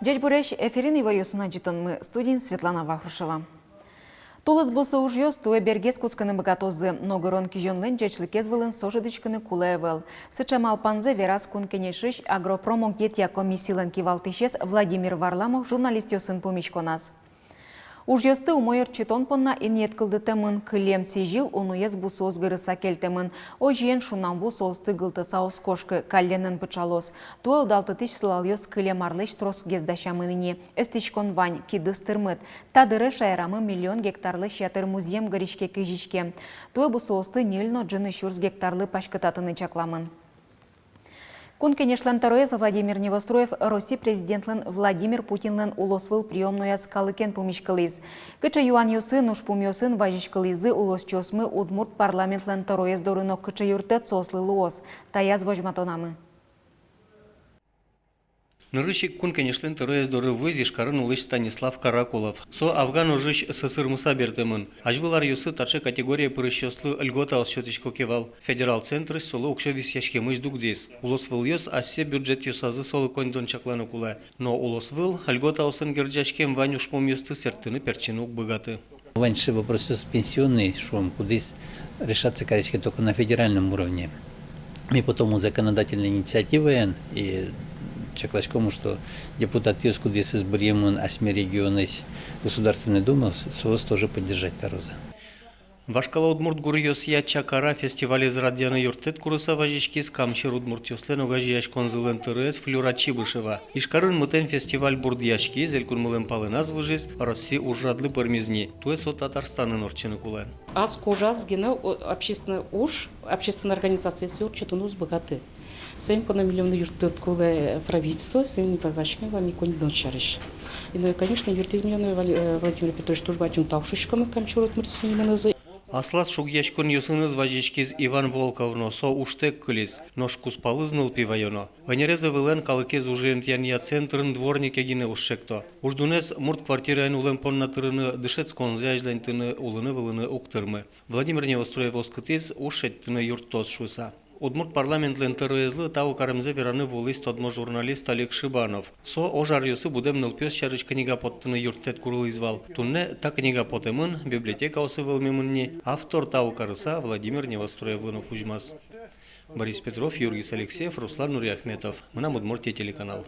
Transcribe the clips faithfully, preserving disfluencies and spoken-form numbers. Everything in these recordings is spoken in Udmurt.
Ӟечбуресь! Эфирын иворъёсын адӟытонмы, студиын Светлана Вахрушева. Тулыс бусы ужъёс туэ бергес кутскыны быгатозы, но гырон-кизёнлэн ӟечлыкез вылын со шӧдӥськыны кулэ ӧвӧл. Сыӵе малпанзэ вераз Кун Кенешысь агропром огъетъя комиссилэн кивалтӥсез Владимир Варламов журналистъёсын пумиськоназ. Ужъёсты умой ортчытон понна инъет кылдытэмын, кылем сӥзьыл уноез бусыос гырыса кельтэмын. Озьыен, шунам ву соосты гылтыса уз кошкы, калленэн пыӵалоз. Туэ удалтытӥсь сылалъёс кылем арлэсь тросгес дасямын ини. Эстӥськон вань, кидыс тырмыт. Та дыре шаерамы миллион гектарлэсь ятыр музъем гыриське-кизиське. Туэ бусыосты ньыль но ӝыны сюрс гектарлы паськытатыны чакламын. Кун Кенешлэн тӧроез Владимир Невоструев Росси президентлэн Владимир Путинлэн улосвыл приёмнояз калыкен пумиськылӥз. Кыӵе юанъёсын, ужпумъёсын вазиськылӥзы улосчиосмы удмурт парламентлэн тӧроез доры но кыӵе юрттэт соослы луоз, таяз возьматонамы. Нырысь ик Кун Кенешлэн тӧроез доры вуиз Ижкарын улӥсь Станислав Каракулов. Со Афган ожысь сӧсырмыса бертэмын. Азьвыл аръёсы таӵе категорие пырисьёслы льготаос сётӥсько ке вал. Федерал центрысь солы уксё висъяськемысь дугдӥз. Улосвылъёс асьсэ бюджетъёсазы солы коньдон чакланы кулэ. Но улосвыл льготаосын герӟаськем вань ужпумъёсты сэрттыны-пертчыны уг быгаты. Вань сыӵе вопросъёс пенсионный, шуом, кудӥз решаться кариське только на федеральном уровне. Ми потом законодательной инициативаен и чакласьком, что депутатъёс, кудъёсыз быръемын асьме регионысь Государственной Думаос, соос тоже поддержать карозы. Вашкала удмурт гуръёсъя «Чакара» фестивалез радъяны юрттэт курыса вазиськиз Кам сьӧр удмуртъёслэн огазеяськонзылэн тӧроез Флюра Чибышева. Ижкарын мытэм фестиваль бурдъяськиз, элькунмылэн палэназ выжиз, Росси ужрадлы пӧрмиз ни. Туэ со Татарстанын ортчыны кулэ. Ас кожаз гинэ, о, общественный уж, общественной организациосъя ортчытыны уз быгаты. Соин понна милемлы юрттэт кулэ правительствоысь, соин вазиськем вал ми коньдон сярысь. И, ну, конечно, юрттӥз милемлы Вал-, э, Владимир Петрович, туж бадӟым тау шуиськом ми Кам сьӧр удмуртъёслы, нимынызы. Аслаз шугъяськонъёсыныз вазиськиз Иван Волков но, со ужтэк кылиз, нош кузпалыз нылпи ваёно. Ӧнерез ӧвӧлэн калыкез ужъя интыянъя центрын дворнике гинэ уж чекто. Уждунэз мурт квартираын улэм понна тырыны, дышетсконзэ азьланьтыны, улыны-вылыны уг тырмы. Владимир Невоструев оскытӥз, уж шедьтыны юрттоз шуыса. Удмурт парламентлэн тӧроезлы тау каремзэ вераны вуылӥз тодмо журналист Олег Шибанов. Со ож аръёсы будэм нылпиос сярысь книга поттыны юрттэт курылӥз вал. Туннэ та книга потэмын, библиотекаосы вӧлмемын ни, автор тау карыса Владимир Невоструевлы но кузьмаз. Борис Петров, Юргис Алексеев, Руслан Нуриахметов, «Мынам Удмуртие» телеканал.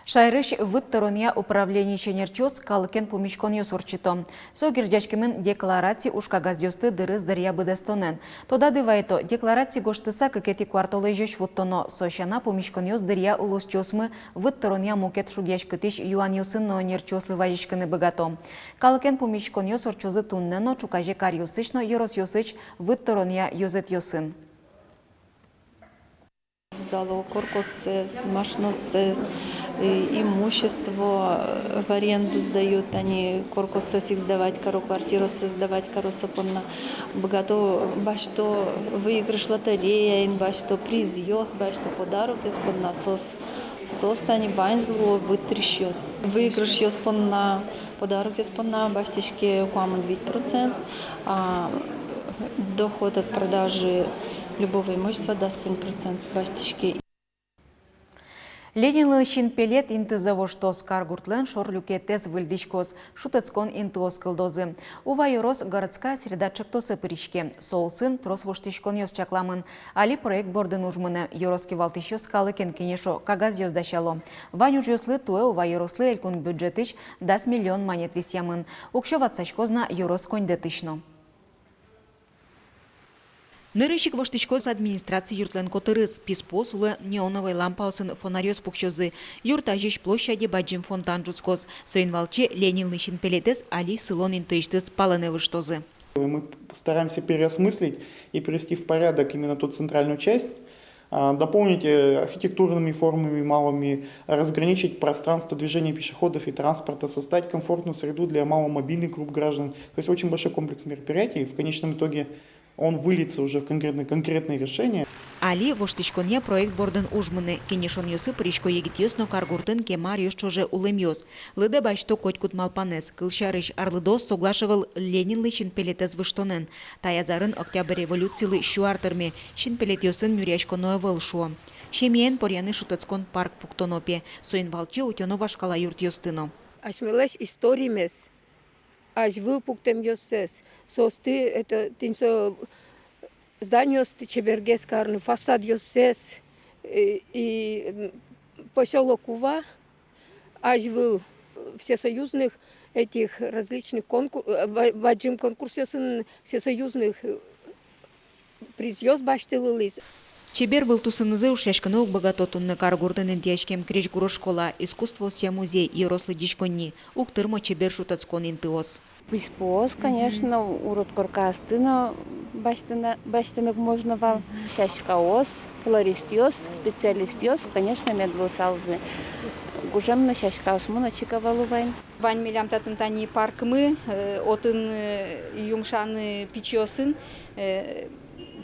Шаерысь вуттыронъя управлениысь ӧнерчиос калыкен пумиськонъёс ортчыто. Со герӟаськемын деклараци уж кагазъёсты дырыз дыръя быдэстонэн. Тодады вайто, деклараци гожтыса кыкетӥ куартолэзёзь вуттоно, со сяна пумиськонъёс дыръя улосчиосмы вуттыронъя мукет шугъяськытӥсь юанъёсын но ӧнерчиослы вазиськыны быгато. Калыкен пумиськонъёс ортчозы туннэ но, ӵуказе каръёсысь но ёросъёсысь вуттыронъя ёзэтъёсын. Вузало коркаоссэс, машинаоссэс, и имущество, э, в аренду сдают, тани коркаоссэс ик сдавать каро, квартираоссэс сдавать каро, со понна быгато, басьто выигрыш лотереяын, басьто призъёс, басьто подарокъёс понна, соос, соос тани ваньзы луо вуттырисьёс. Выигрышъёс понна, подарокъёс понна басьтӥське куамын вить процент, а доход от продажи любого имущества дас куинь процент басьтӥське. Ленинлы синпелет интызэ воштоз, каргуртлэн шорлюкетэз выльдӥськоз, шутэтскон интыос кылдозы. Ува ёрос «Городская среда» ӵектосэ пыриське. Со улсын трос воштӥськонъёс чакламын. Али проект бордын уж мынэ, ёрос кивалтӥсьёс калыкен кенешо, кагазъёс дасяло. Вань ужъёслы туэ Ува ёрослы элькун бюджетысь дас миллион манет висъямын. Уксё ватсаськоз на ёрос коньдэтысь но. Нырысь ик воштӥськоз администраци юртлэн котырыз. Писпуос улэ неоновой лампаосын фонарьёс пуксёзы. Юрт азьысь площаде бадӟым фонтан ӝутскоз. Соин валче Ленинлы синпелетэз али сылон интыысьтыз палэнэ выжтозы. Мы стараемся переосмыслить и привести в порядок именно ту центральную часть, а, дополнить, э, архитектурными формами малыми, разграничить пространство движения пешеходов и транспорта, создать комфортную среду для маломобильных групп граждан. То есть очень большой комплекс мероприятий. В конечном итоге он выльется уже в конкретные, конкретные решения. Али воштӥськонъя проект бордын уж мынэ, кенешонъёсы пырисько егитъёс но каргуртын кема аръёс ӵоже улэмъёс. Лыдэ басьто котькуд малпанэз. Кылсярысь, арлыдоос соглаш ӧвӧл Ленинлы синпелетэз выжтонэн. Таяз арын Октябрь революцилы сю ар тырме, синпелетъёсын нюръяськоно ӧвӧл, шуо. Семьяен поръяны шутэтскон парк пуктоно пе. Соин валче утёно вашкала юртъёсты но. Асьмелэсь историмес, азьвыл пуктэмъёссэс, соосты, это, тӥнь со зданиосты чебергес карыны, фасадъёссэс, э, и, м, посёлок Ува, азьвыл всесоюзных этих различных конкур-, э, ба-, бадӟым конкурсъёсын всесоюзных, э, призъёс басьтылӥз. Чебер вылтусынызы ушъяськыны уг быгато туннэ каргуртын интыяськем крезьгуро школа, искусствоосъя музей, ёрос лыдӟиськонни, уг тырмо чебер шутэтскон интыос. Писпуос, конечно, урод коркаосты но басьтыны, басьтыны можно вал. Сяськаос, флористъёс, специалистъёс, конечно, мед луысалзы. Гужем но сяськаосмы но чик ӧвӧл вань. Вань милям татын тани паркмы, э, отын, э, юмшаны пичиосын, э,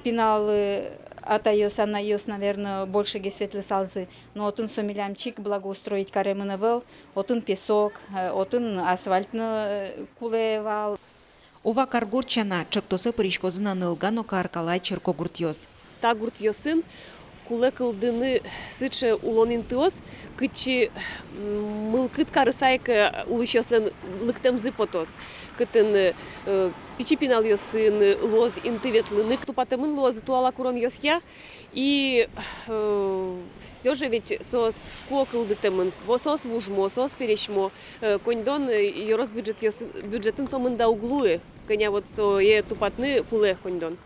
пинал, э, атайёс, анайёс, наверно, большегес ветлысалзы. Но отын со милям чик благоустроить каремын ӧвӧл, отын песок, э, отын асфальт но, э, кулэ вал. Ува каргурт сяна, ӵектосэ пыриськозы на Нылга но Каркала черкогуртъёс. Та гуртъёсын кулэ кылдыны сыӵе улон интыос, кытчы, м, мылкыд карыса ик, э, улӥсьёслэн лыктэмзы потоз, кытын, э, пичи пиналъёсын луоз инты ветлыны, тупатэмын луозы туала куронъёсъя, и, э, всё же ведь соос куо кылдытэмын, во-, соос вужмо, соос пересьмо, э, коньдон, э, ёрос бюджетъёс-, бюджетын сомында уг луы, кӧня вот сое тупатны кулэ коньдон.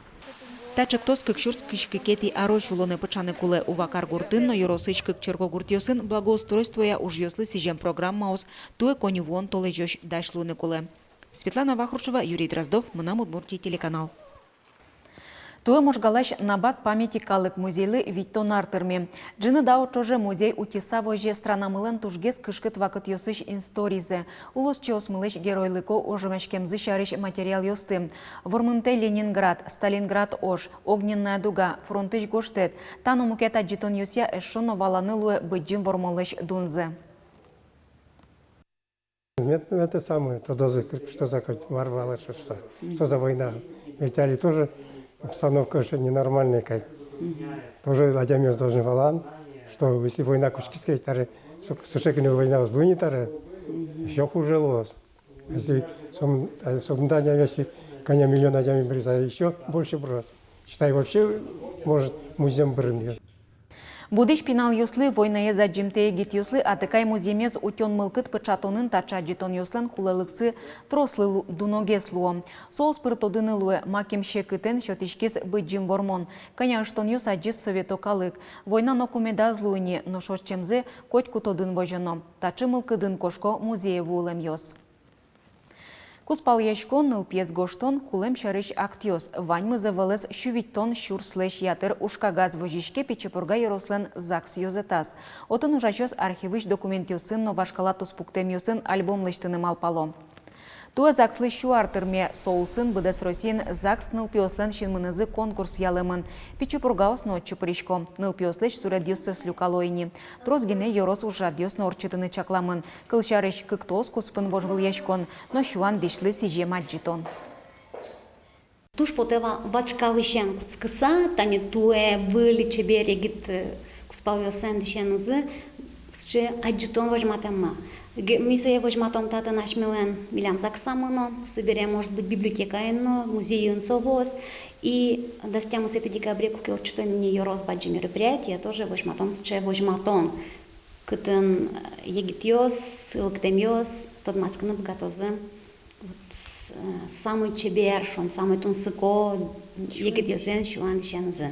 Та ӵектос кык сюрс кызь кыкетӥ арозь улонэ пыӵаны кулэ. Ува каргуртын но ёросысь кык черкогуртъёсын благоустройствоя ужъёслы сӥзем программаос туэ коньывуон толэзёзь дась луыны кулэ. Светлана Вахрушева, Юрий Дроздов, «Мынам Удмуртие» телеканал. Туэ Можгалась «Набат памяти» калык музейлы витьтон ар тырме. Ӝыны даур ӵоже музей утиса возе странамылэн тужгес кышкыт вакытъёсысь историзэ, улосчиосмылэсь геройлыко ожмаськемзы сярысь материалъёсты. Вормымтэ Ленинград, Сталинград ож, Огненная дуга, фронтысь гожтэт. Та но мукет адӟытонъёсъя эшшо но валаны луэ Быдӟым Вормонлэсь дунзэ. Нет, ну, это самое, тодозы, что за, хоть мар вал, что, что за, что за война. Ведь али тоже обстановка уже ненормальная, как. Тоже адямиос должны валаны, что если война кутскиз ке, таре со-, сыӵе гинэ война уз луы ни таре, ещё хуже луоз. Если сом-, а, сомында адями, если кӧня миллион адями быриз, а ещё больше быроз. Считай, вообще, может, музъем бырын. Будӥсь пиналъёслы, войнаез адӟымтэ егитъёслы атыкай музъемез утён мылкыд пыӵатонын таӵе адӟытонъёслэн кулэлыксы трослы лу-, дуногес луо. Соос пыр тодыны луэ, макем секытэн сётӥськиз Быдӟым Вормон, кӧня ыштонъёс адӟиз совето калык. Война ноку медаз луы ни, нош ортчемзэ котьку тодын возёно. Таӵе мылкыдын кошко музее вуылэмъёс. Кузпалъяськон, нылпиез гожтон, кулэм сярысь актъёс — ваньмыз ӧвӧлэз сю витьтон сюрслэсь ятыр ужкагаз возиське Пичи Пурга ёрослэн ЗАГС ёзэтаз. Отын ужасьёс архивысь документъёсын но вашкала туспуктэмъёсын альбом лэсьтыны малпало. Туэ ЗАГСлы сю ар тырме. Со улсын быдэс Россиын ЗАГС нылпиослэн синмынызы конкурс ялэмын. Пичи Пургаос но отчы пырисько. Нылпиослэсь суредъёссэс люкало ини. Трос гинэ ёрос ужрадъёс но ортчытыны чакламын. Кылсярысь, кыктоос куспын вожвылъяськон но сюан дӥсьлы сӥзем адӟытон. Туж потэ ва-, вачкалысен кутскыса, тани туэ выль чебер егит, э, кузпалъёслэн дӥсенызы сыӵе адӟытон возьматэммы. Ге-, ми сое возьматом татын асьмелэн, милям ЗАГСамы но, собере, может быть, библиотекаын но, музейын со вуоз. И дас тямысэтӥ декабре, куке ортчытом ини ёрос бадӟым мероприятие, тоже возьматом сыӵе возьматон, кытын, э, егитъёс, лыктэмъёс тодматскыны быгатозы вот, э, самой чебер, шуом, самой тунсыко егитъёслэн сюан дӥсенызы.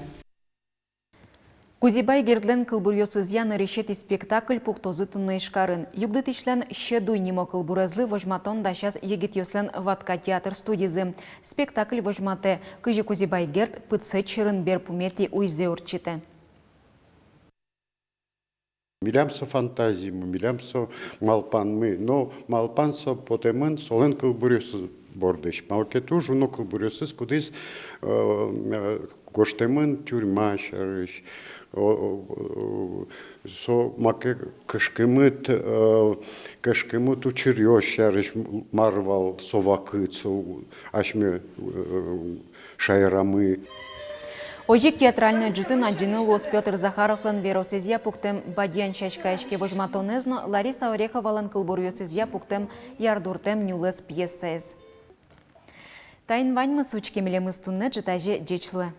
Кузебай Гердлэн кылбуръёсызъя нырысетӥ спектакль пуктозы туннэ Ижкарын. Югдытӥсьлэн «Сьӧд уй» нимо кылбурезлы возьматон дасяз егитъёслэн «Ватка» театр студизы. Спектакль возьматэ, кызьы Кузебай Герд пытсэт сьӧрын берпуметӥ уйзэ ортчытэ. Милям со фантазимы, милям со малпанмы, но малпан со потэмын солэн кылбуръёсыз бордысь. Малы ке туж уно кылбуръёсыз, кудӥз, э, э, гожтэмын тюрьма сярысь, о, о, о, со маке кышкымыт, э, кышкымыт учыръёс сярысь, мар вал со вакыт, со асьме, э, шаерамы. Озьы ик театральной ӝытын адӟыны луоз Пётр Захаровлэн веросэзъя пуктэм «Бадьян сяська» иське возьматонэз но Лариса Ореховалэн кылбуръёсызъя пуктэм «Ярдуртэм нюлэс» пьесаез. Таин ваньмыз. Учке милемыз туннэ ӝытазе. Ӟеч луэ.